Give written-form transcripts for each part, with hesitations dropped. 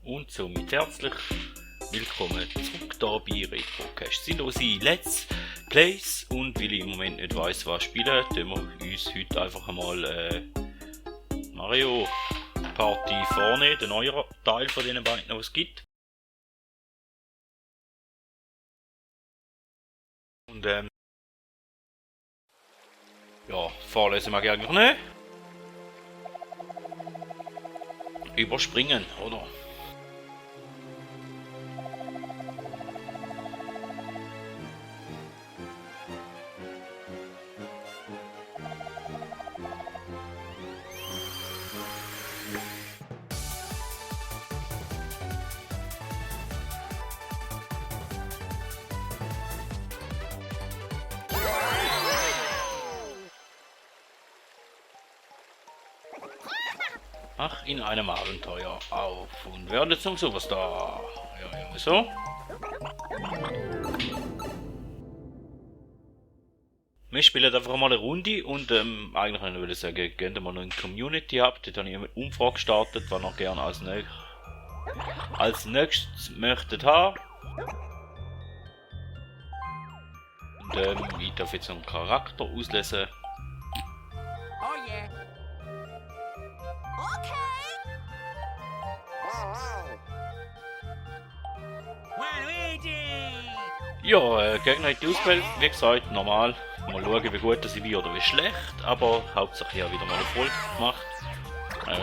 Und somit herzlich willkommen zurück hier bei Retrocast. Sinnlose Let's Plays, und weil ich im Moment nicht weiss, was spielen, tun wir uns heute einfach einmal Mario Party vorne, den neuen Teil von den beiden, die es gibt. Und ja, vorlesen mag ich eigentlich nicht. Überspringen, oder? Ach, in einem Abenteuer auf und werde zum Superstar. Ja, so. Wir spielen einfach mal eine Runde und eigentlich würde ich sagen, gehen wir noch eine Community ab. Dort habe ich eine Umfrage gestartet, was ihr gerne als nächstes möchtet haben. Und ich darf jetzt einen Charakter auslesen. Oh yeah. Okay. Waluigi! Ja, Gegner hat die Auswahl, wie gesagt, normal. Mal schauen, wie gut das ich bin oder wie schlecht, aber hauptsächlich ja wieder mal eine Folge gemacht.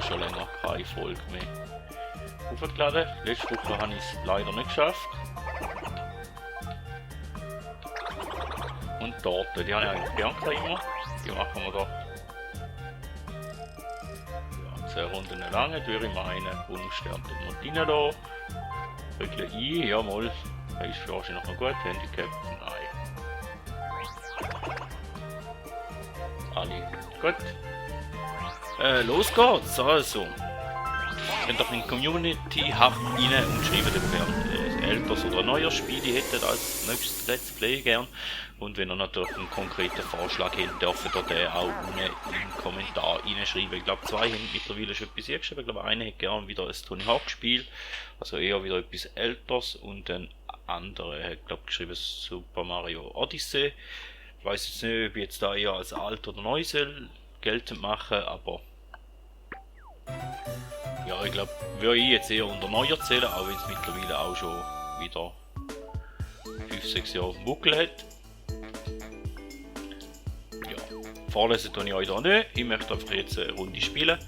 Schon länger keine Folge mehr aufgeladen. Letzte Woche habe ich es leider nicht geschafft. Und dort, die habe ich eigentlich gern immer. Die machen wir da. Ja, 10 Runden lang, würde ich meinen. Bonusstern tun wir rein da. Regle ein, jawohl. Das ist wahrscheinlich noch gut. Handicap, nein. Alle gut. Los geht's, also. Könnt ihr in die Community Hub rein und schreibt, ob ihr ein älteres oder neues Spiel hättet als nächstes Let's Play gern. Und wenn ihr natürlich einen konkreten Vorschlag habt, dürft ihr den auch unten im Kommentar reinschreiben. Ich glaube, 2 haben mittlerweile schon etwas geschrieben. Ich glaube, einer hätte gerne wieder ein Tony Hawk Spiel, also eher wieder etwas älteres, und ein anderer hat, glaube ich, geschrieben Super Mario Odyssey. Ich weiß jetzt nicht, ob ich jetzt da eher als alt oder neu soll geltend machen, aber ja, ich glaube, würde ich jetzt eher unter neu erzählen, auch wenn es mittlerweile auch schon wieder 5-6 Jahre auf dem Buckel hat. Ja, vorlesen tue ich euch da nicht, ich möchte einfach jetzt eine Runde spielen.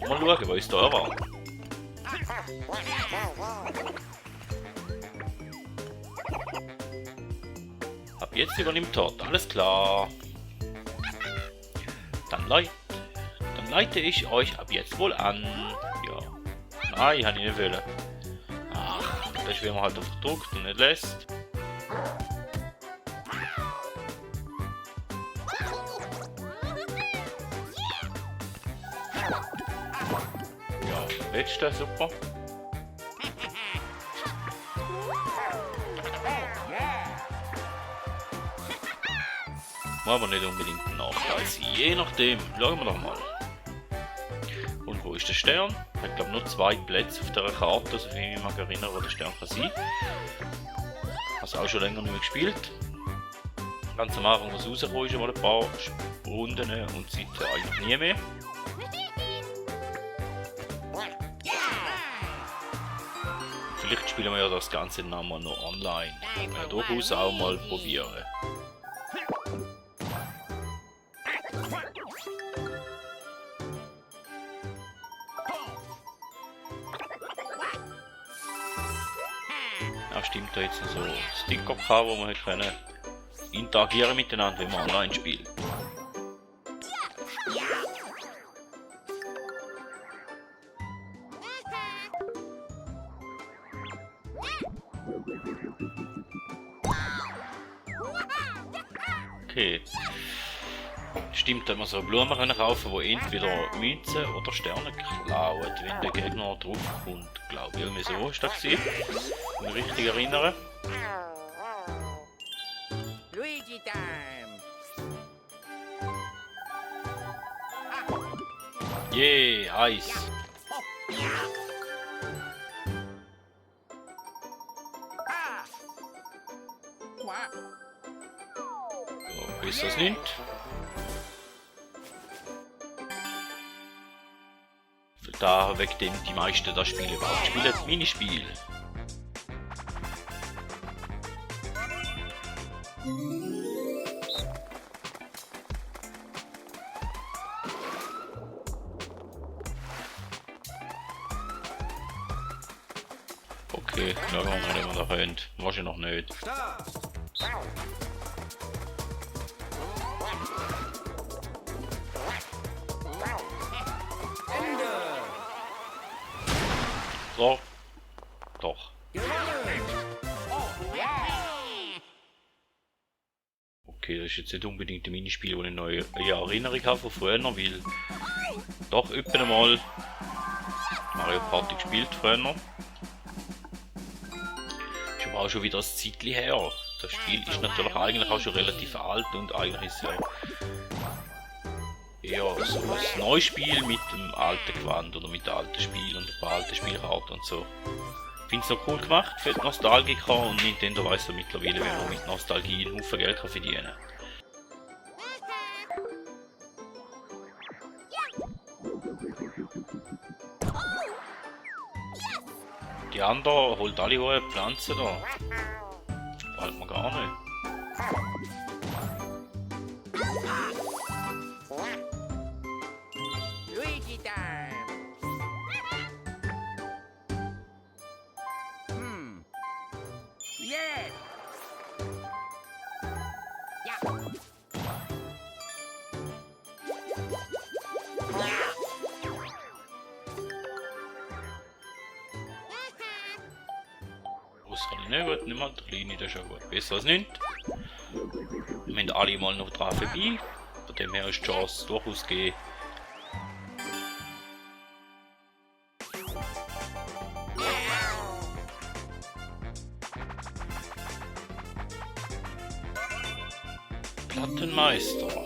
Mal schauen, was uns da erwartet. Ab jetzt übernimmt Todd, alles klar. Dann leite ich euch ab jetzt wohl an. Ja. Nein, ich habe nicht wollen. Ach, das ist, wenn man halt auf gedruckt und nicht lässt. Ja, letzte, super. Aber nicht unbedingt ein Nachteil sein. Je nachdem, schauen wir doch mal. Und wo ist der Stern? Ich habe glaube nur 2 Plätze auf dieser Karte, so viel ich mich erinnere, wo der Stern kann sein. Also auch schon länger nicht mehr gespielt. Ganz am Anfang, was rausgekommen ist, mal ein paar Runden und seitdem eigentlich nie mehr. Vielleicht spielen wir ja das Ganze dann mal noch online. Kann man ja durchaus auch mal probieren. Ja, stimmt, da jetzt so Sticker gehabt, wo man können interagieren miteinander, wenn man online spielt. Okay. Stimmt, dass man so Blumen können kaufen, die entweder Münzen oder Sterne klauen, wenn der Gegner drauf kommt. Glaube ich, irgendwie so ist das gewesen. Wenn ich mich richtig erinnere. Luigi time! Je, Eis. Ah. What? So, ist das nicht? Da wegen dem die meisten das Spiel überhaupt spielen, Minispiel. Okay, schauen wir mal, ob wir da können. Wahrscheinlich noch nicht. So. Doch. Okay, das ist jetzt nicht unbedingt ein Minispiel, das ich noch eine Erinnerung habe von früher, weil doch öfter mal Mario Party gespielt früher. Ist aber auch schon wieder ein Zeitchen her. Das Spiel ist natürlich eigentlich auch schon relativ alt und eigentlich ist ja eher so ein neues Spiel mit dem alten Gewand oder mit dem alten Spiel und ein paar alten Spielkarten und so. Ich finde es noch cool gemacht für die Nostalgiker und Nintendo weiss ja mittlerweile, wie man mit Nostalgie einen Haufen Geld verdienen kann. Die anderen holt alle hohe Pflanzen da. Gefällt mir gar nicht. Luigi time. Yeah. Yeah. Das kann ich nicht gut, nicht mal der Kleine, das ist ja gut. Besser als nichts. Wir haben alle mal noch dran vorbei. Von dem her ist die Chance durchaus gegeben. Plattenmeister.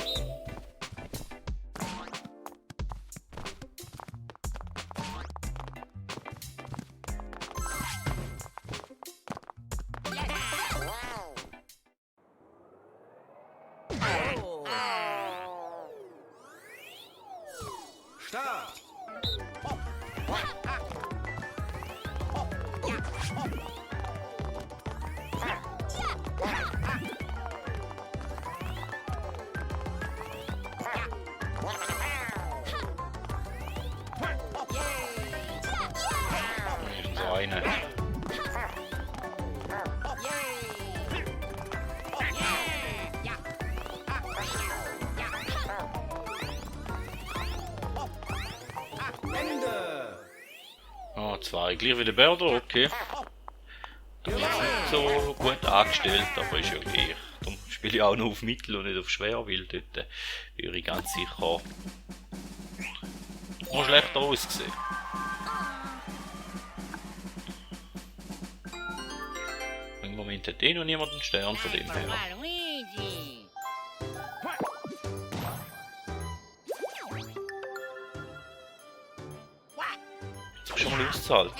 Start. So eine. Ah, zwei. Gleich wie der Bär da, okay. Da bin ich nicht so gut angestellt, aber ist ja gleich. Darum spiele ich auch noch auf Mittel und nicht auf schwer, weil dort würde ich ganz sicher noch schlechter aussehen. Im Moment hat noch niemand einen Stern von dem her. Luigi. Jetzt hast du schon mal ausgezahlt.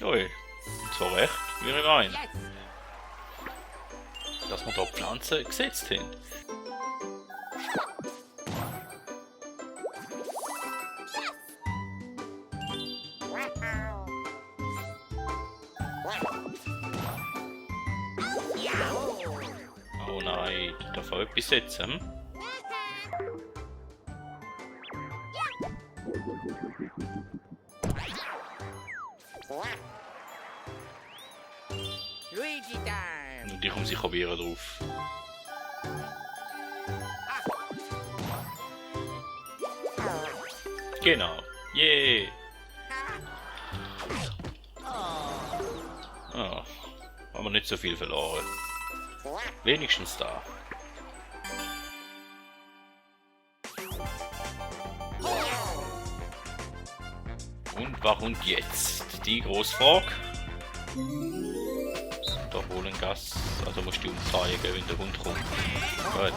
Ui, und zwar recht, wie ich meine. Yes. Dass wir da Pflanzen gesetzt haben. Oh nein, ich darf auch etwas setzen. Hm? Luigi time. Und ich komme sicher wieder drauf. Genau. Yeah. Ah, haben wir nicht so viel verloren. Wenigstens da. Und was kommt jetzt? Die grosse Frage. Da holen Gas. Also musst du umzeigen, wenn der Hund kommt. Gut.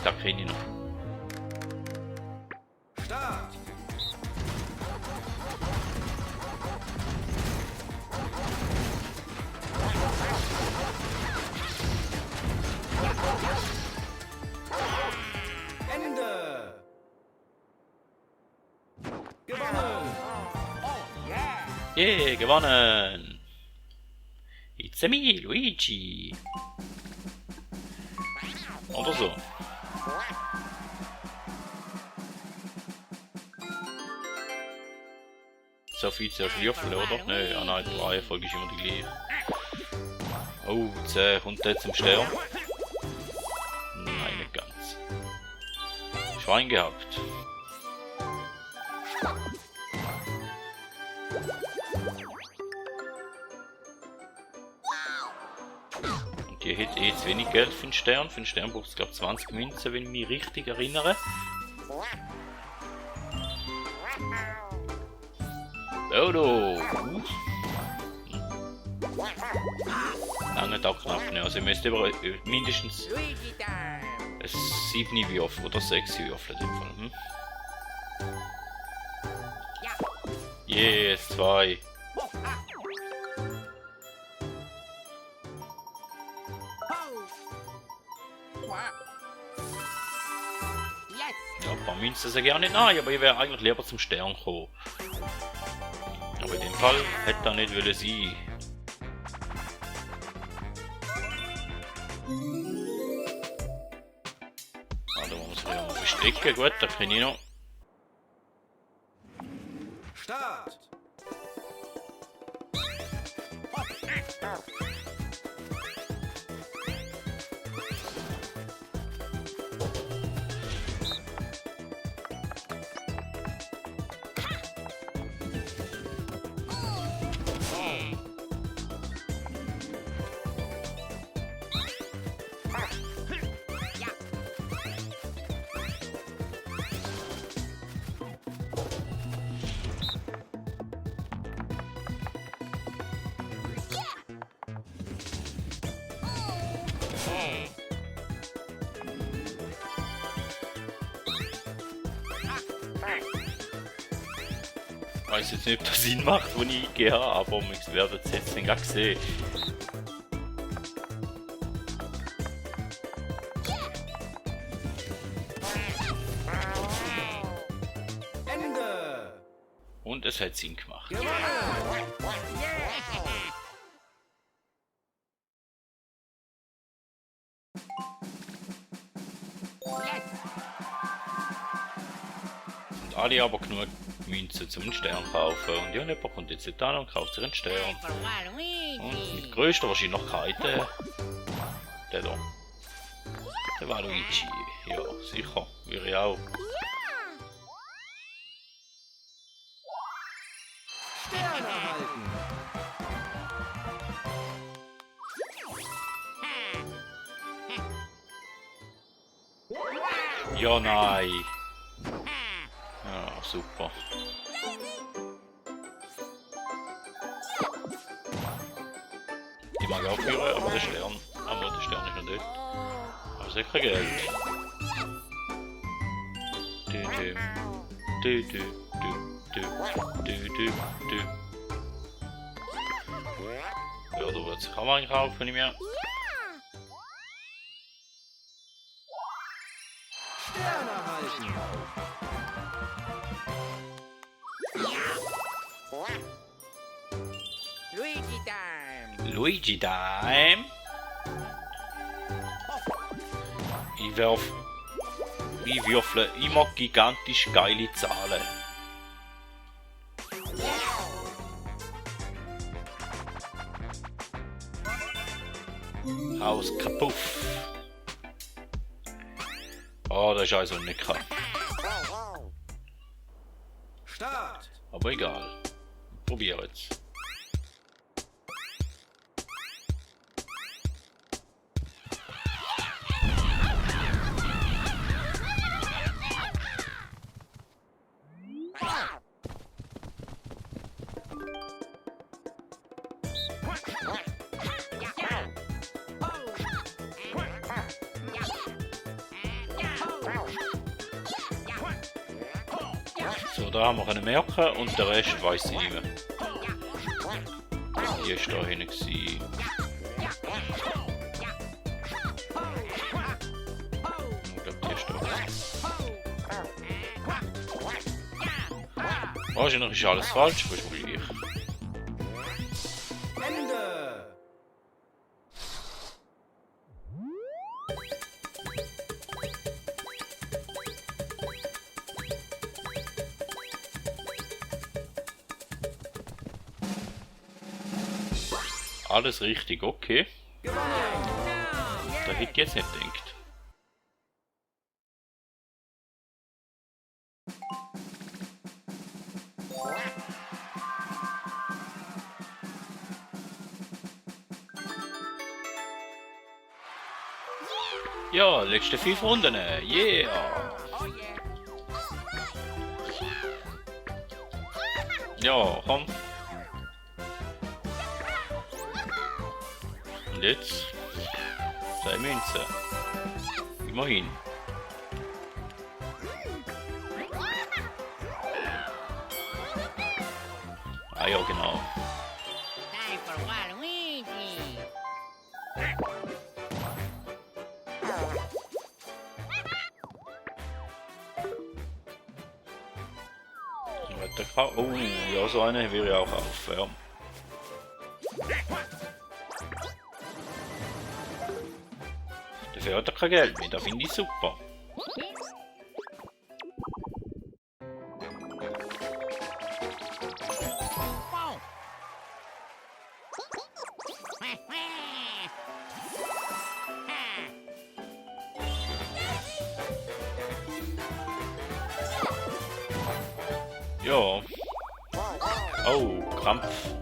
Zack. Yeah, gewonnen! It's me, Luigi! Oder so. So viel zu Würfel, oder? Nein, ah nein, die Reihenfolge ist immer die gleiche. Oh, jetzt kommt er zum Stern. Nein, nicht ganz. Schwein gehabt. Und die hat jetzt wenig Geld für den Stern. Für den Stern braucht es glaube ich 20 Münzen, wenn ich mich richtig erinnere. Dodo! Lange Tag knapp nicht. Also ihr müsst mindestens Luigi time. 7 Würfel oder 6 Würfel in dem Fall. Hm? Ja. Yes, 2. Yes. Ja, ein paar Münzen sage ich auch nicht nein, aber ich wäre eigentlich lieber zum Stern gekommen. Aber in dem Fall hätte er nicht wollen sein. Ah, da muss man sich ja mal verstecken. Gut, da kenne ich noch. Start! Ich weiß jetzt nicht, ob das Sinn macht, wo ich eingehe, aber wir werden es jetzt dann gleich sehen. Ende! Und es hat Sinn gemacht. Gewonnen! Sind alle aber genug Münzen zum Stern kaufen. Und ja, jemand kommt jetzt nicht an und kauft sich einen Stern. For Waluigi. Und mit größter Wahrscheinlichkeit der da. Der Waluigi. Ja, sicher. Würde ich auch. Stern erhalten! Ja, nein. Ja, super. Die mag auch führen, aber der Stern. Aber der Stern ist noch dort. Aber sicher Geld. Du, du. Du, du, du, du, du, du. Ja, da wird sich auch mal einkaufen, nicht mehr. Stern erhalten! Luigi time. Luigi Time. Ich würfle immer gigantisch geile Zahlen. Haus kapuff. Oh, das ist also nicht krass. Start! Aber egal. Probier jetzt. So, da haben wir können merken und der Rest weiss ich nicht mehr. Die ist da hinten gewesen. Ich glaube, die ist da. Wahrscheinlich ist alles falsch, aber ist mir gleich. Alles richtig, okay. Gewonnen. Da hätte ich jetzt nicht gedacht. Ja, letzte 5 Runden. Yeah! Oh yeah. Ja, komm. Und jetzt? 2 Münzen. Immerhin. Ah ja, genau. Time for Waluigi. Oh, ja, so eine wäre ja auch auf. Ja. Dafür hat er kein Geld mehr, das finde ich super. Wow. Ja. Oh, Krampf.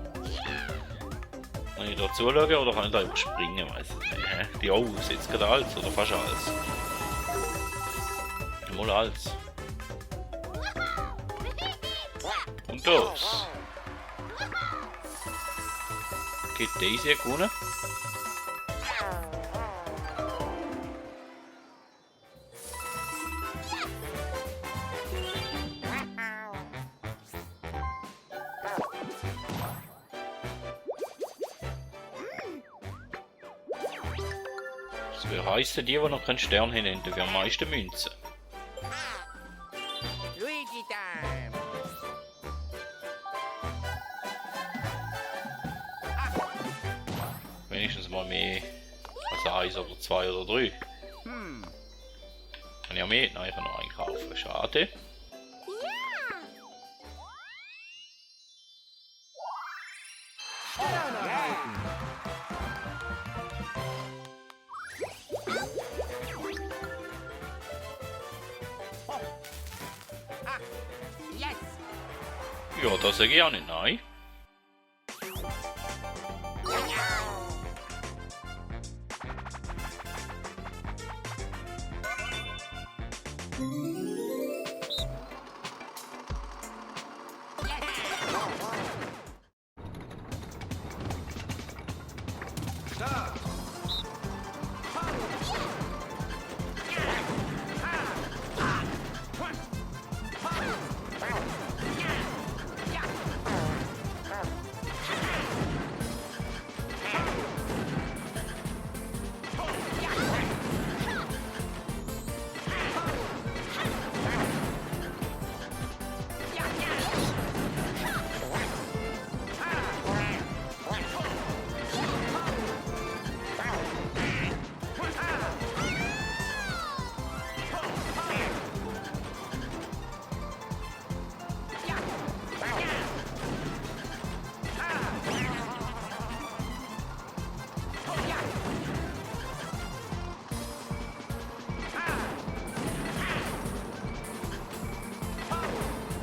Kann ich da zuschauen oder kann ich da überspringen? Weiß ich nicht. Hä? Die Augen jetzt gerade alles oder fast alles? Mal alles. Und das. Geht Daisy gewonnen? Das heisst, die noch keinen Stern haben, dafür am meisten Münzen. Luigi time. Wenigstens mal mehr als 1 oder 2 oder 3. Kann ich ja mehr? Nein, ich kann noch einen kaufen. Schade. Stern erhalten. Yes. Ja, das sage ich auch nicht nein. Start.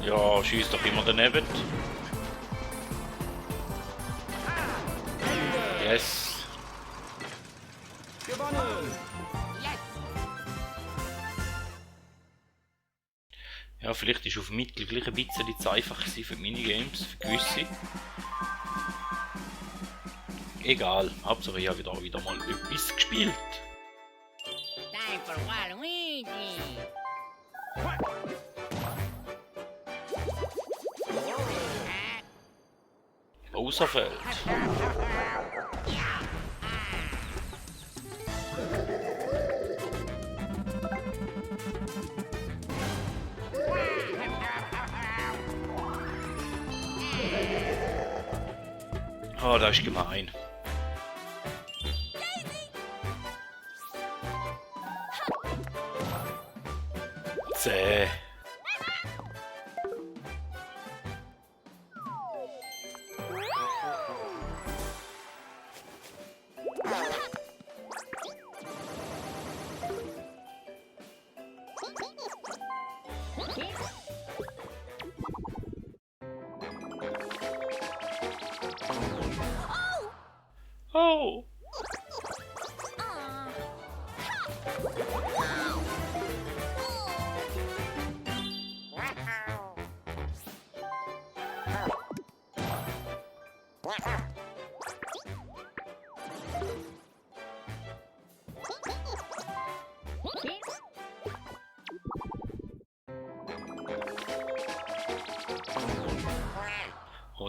Ja, schießt doch immer daneben. Yes. Gewonnen. Yes. Ja, vielleicht ist auf Mittel gleich ein bisschen zu einfach gewesen für Minigames, für gewisse. Egal, Hauptsache ich habe wieder mal etwas gespielt. Time for Waluigi. Außerfeld. Oh, das ist gemein. Zäh.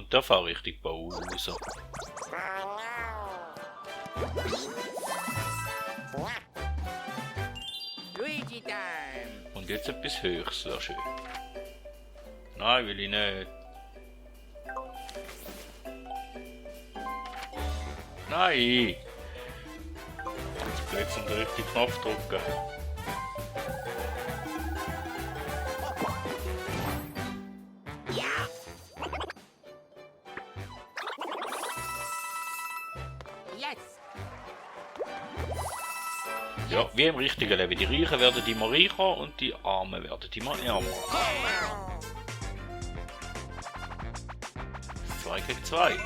Und der fährt richtig Bowser. Luigi time. Und jetzt etwas Höchstes, wäre schön. Nein, will ich nicht. Nein! Jetzt blöd zum den richtigen Knopf drücken. Jetzt. Ja, wie im richtigen Leben. Die Reichen werden immer reicher und die Armen werden immer ärmer. 2 gegen 2.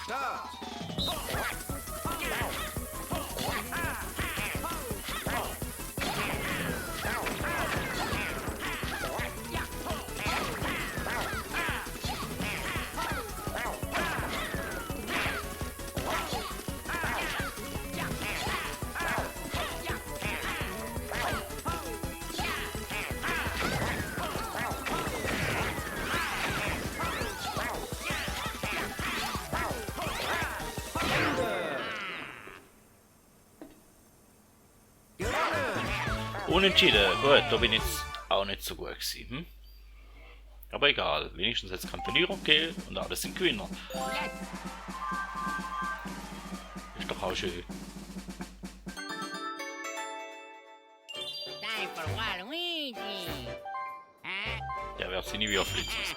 Start. Unentschieden. Gut, da bin ich jetzt auch nicht so gut gewesen. Aber egal, wenigstens hat es keinen Verlierer gegeben und alles sind Gewinner. Ist doch auch schön. Time for Waluigi. Der wird sie nie wieder flitzen.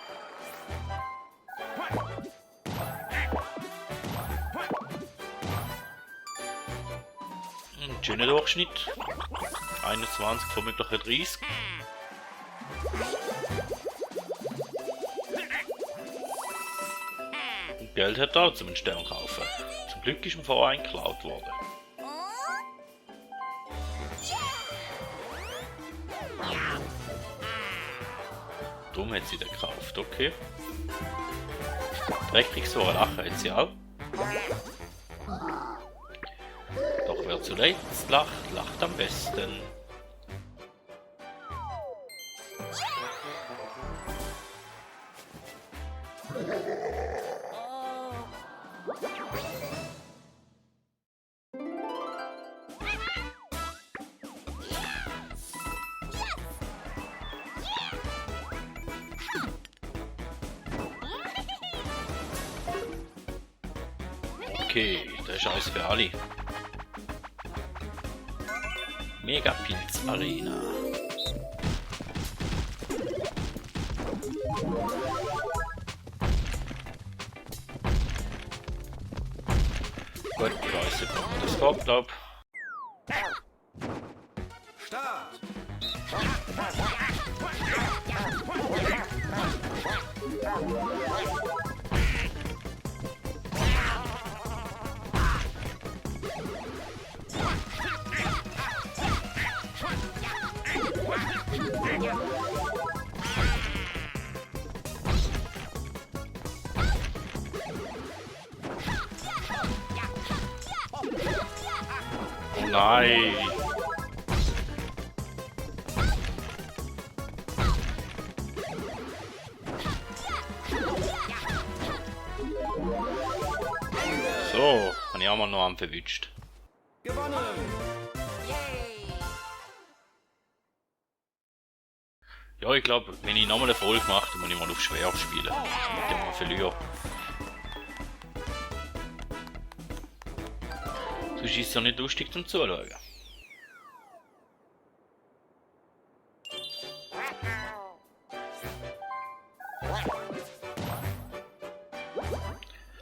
Ein schöner Durchschnitt. 21, vermutlich 30. Und Geld hat er zum Stern kaufen. Zum Glück ist im Verein geklaut worden. Darum hat sie den gekauft, okay. Dreckig so ein Lachen hat sie auch. Doch wer zuletzt lacht, lacht am besten. Okay, das ist alles für alle. Megapilz Arena. Gut, ich weiß nicht, ob man das geht, glaub. Start. Oh nein! So, habe ich auch mal noch am verwünscht. Gewonnen. Yay. Ja, ich glaube, wenn ich nochmal eine Folge mache, dann muss ich mal auf schwer spielen. Mit dem Verlierer. Sonst ist es ja nicht lustig zum Zuschauen.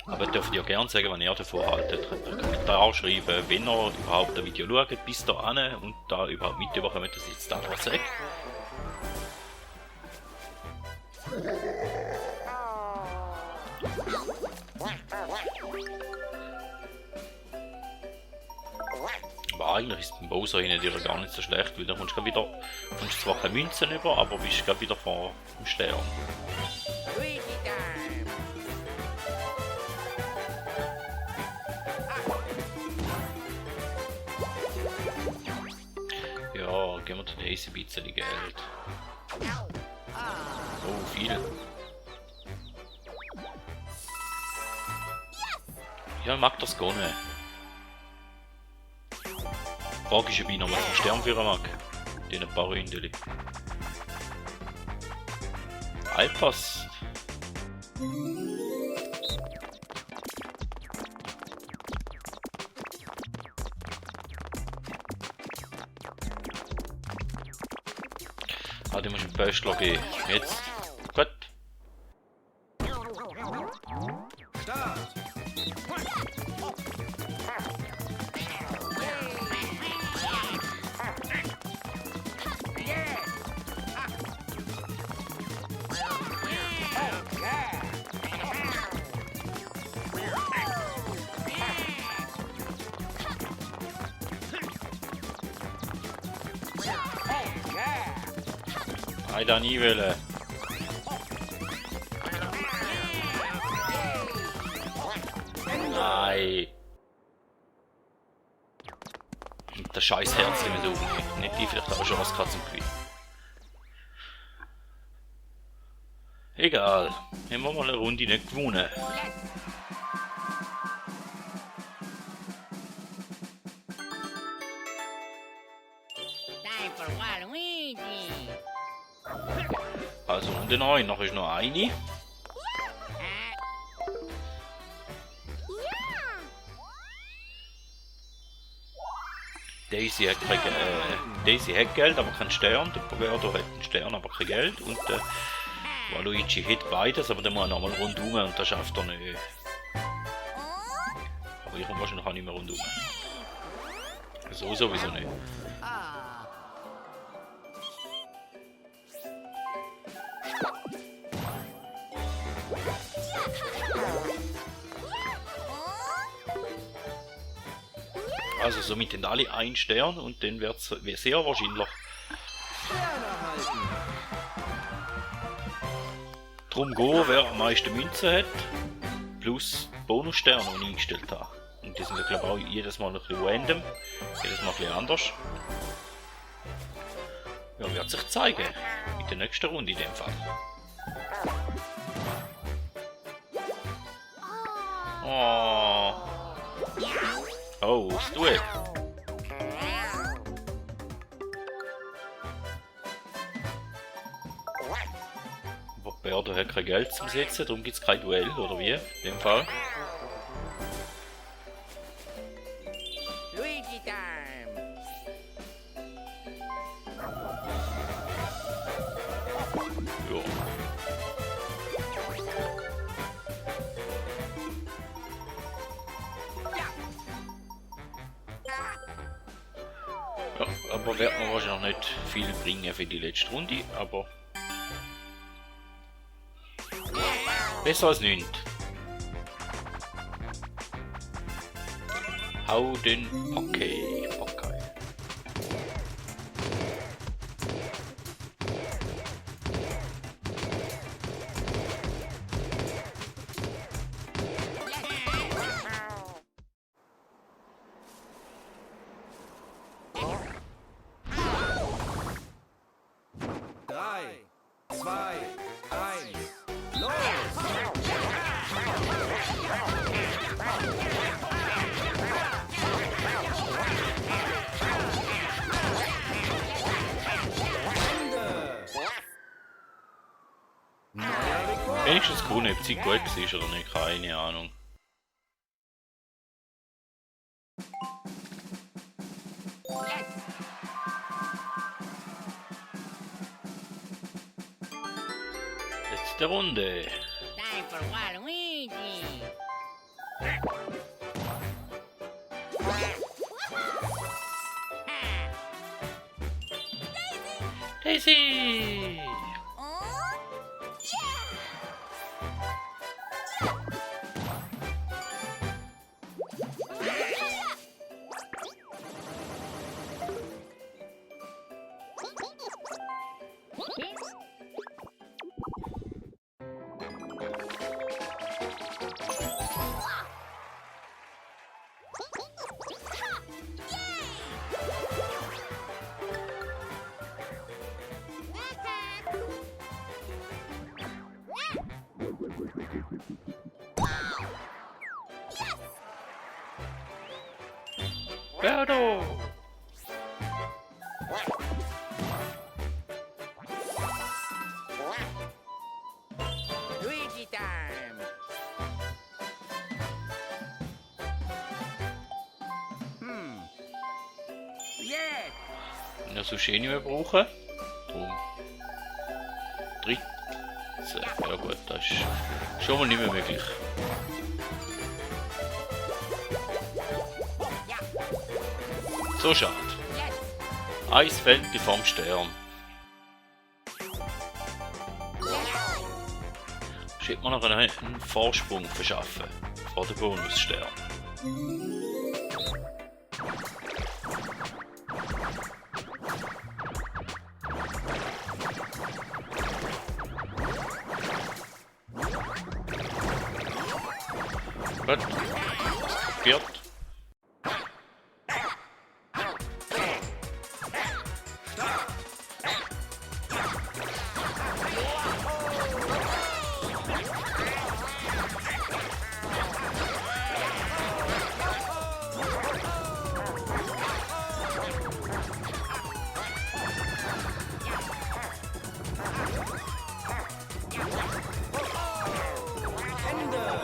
Aber dürft ihr gerne sagen, was ihr davon haltet. Könnt ihr einen Kommentar schreiben, wenn ihr überhaupt ein Video schaut, bis dahin und da überhaupt mitbekommt, dass ich jetzt da was sage. Aber eigentlich ist beim Bowser hin gar nicht so schlecht, weil da kommst zwar keine Münzen über, aber bist gerade wieder vor dem Stern. Luigi time. geben wir der Daisy ein bisschen Geld. Oh, viel. Ja, mag das gar nicht. Frage ist, ob ich noch mal einen Stern für mag. Den paar Ründeli. Alpas. Ah, den muss ich im Böschler gehen. Jetzt. Gut. Start. Nein, da nie wollen. Nein. Der scheiß Herzchen mit oben. Nicht die vielleicht auch Chance gehabt zum Gewinnen. Egal. Haben wir mal eine Runde nicht gewonnen. Time for Waluigi. Also und den neuen, noch ist noch eine. Daisy hat Geld, aber kein Stern. Der Poverdo hat einen Stern, aber kein Geld. Und der Waluigi hat beides, aber der muss nochmal rundum und das schafft er nicht. Aber ich komme wahrscheinlich auch nicht mehr rundum. So sowieso nicht. Also somit sind alle ein Stern und dann wird es sehr wahrscheinlich. Drum gehen, wer am meisten Münzen hat, plus Bonussterne, die ich eingestellt habe. Und die sind ja glaube ich auch jedes Mal ein bisschen random, jedes Mal ein bisschen anders. Ja, wird sich zeigen. In der nächsten Runde in dem Fall. Oh. Oh, was tue ich? Aber Berdo hat kein Geld zum Setzen, darum gibt es kein Duell, oder wie? In dem Fall. Luigi time. Ja. Ja, aber wird man wahrscheinlich noch nicht viel bringen für die letzte Runde, aber besser als nichts. Hau den Poké. Drei, zwei, eins, los! Wenigstens gewonnen, ob sie gut war oder nicht, keine Ahnung. Letzte Runde. Time for Waluigi. Daisy! Birdo! Luigi time. Yes. Ja, sonst eh nicht mehr brauchen. Drum. 13. Ja gut, das ist schon mal nicht mehr möglich. So schade. Yes. Eisfeld vom Stern. Schreibt man noch einen Vorsprung verschaffen vor dem Bonusstern. Gut. Viert. Ende.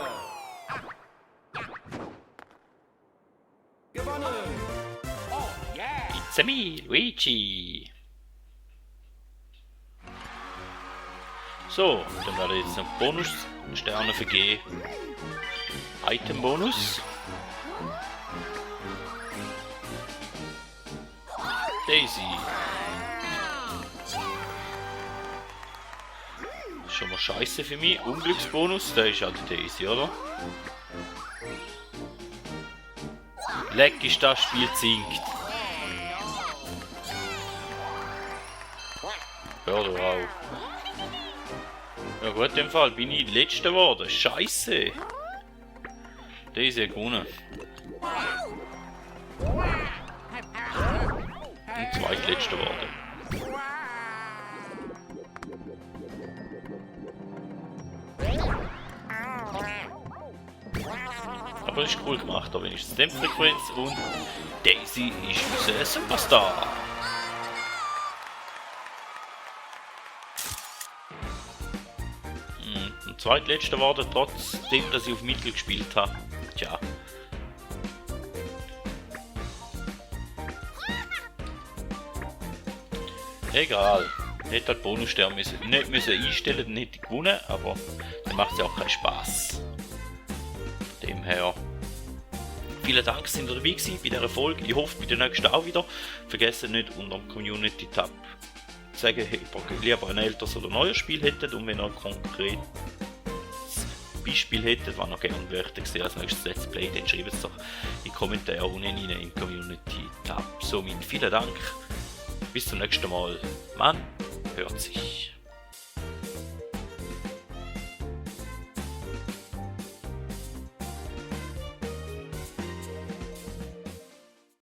Gewonnen. Oh, yeah. It's me, Luigi. So, dann werde ich jetzt noch Bonussterne vergeben. Item-Bonus. Daisy. Schon mal scheiße für mich. Unglücksbonus, der ist halt Daisy, oder? Leck ist das Spiel zinkt. Hör doch auf. Ja gut, in dem Fall bin ich Letzter geworden. Scheiße. Daisy hat gewonnen. Und Zweitletzter geworden. Aber ist cool gemacht, da wenigstens Dämpffrequenz und Daisy ist unser Superstar. Und Zweitletzter war der, trotzdem, dass ich auf Mittel gespielt habe. Tja. Egal. Hätte halt Bonusstern nicht müssen einstellen, dann hätte ich gewonnen, aber dann macht es ja auch keinen Spaß. Von dem her. Vielen Dank, dass ihr dabei gewesen bei dieser Folge. Ich hoffe, bei der nächsten auch wieder. Vergesst nicht, unter dem Community-Tab zu sagen, ob ihr lieber ein älteres oder neues Spiel hättet und wenn ihr ein konkretes Beispiel hättet, was ihr gerne möchtet sehen als nächstes Let's Play, dann schreibt es doch in die Kommentare unten rein im Community-Tab. Somit vielen Dank. Bis zum nächsten Mal. Man hört sich.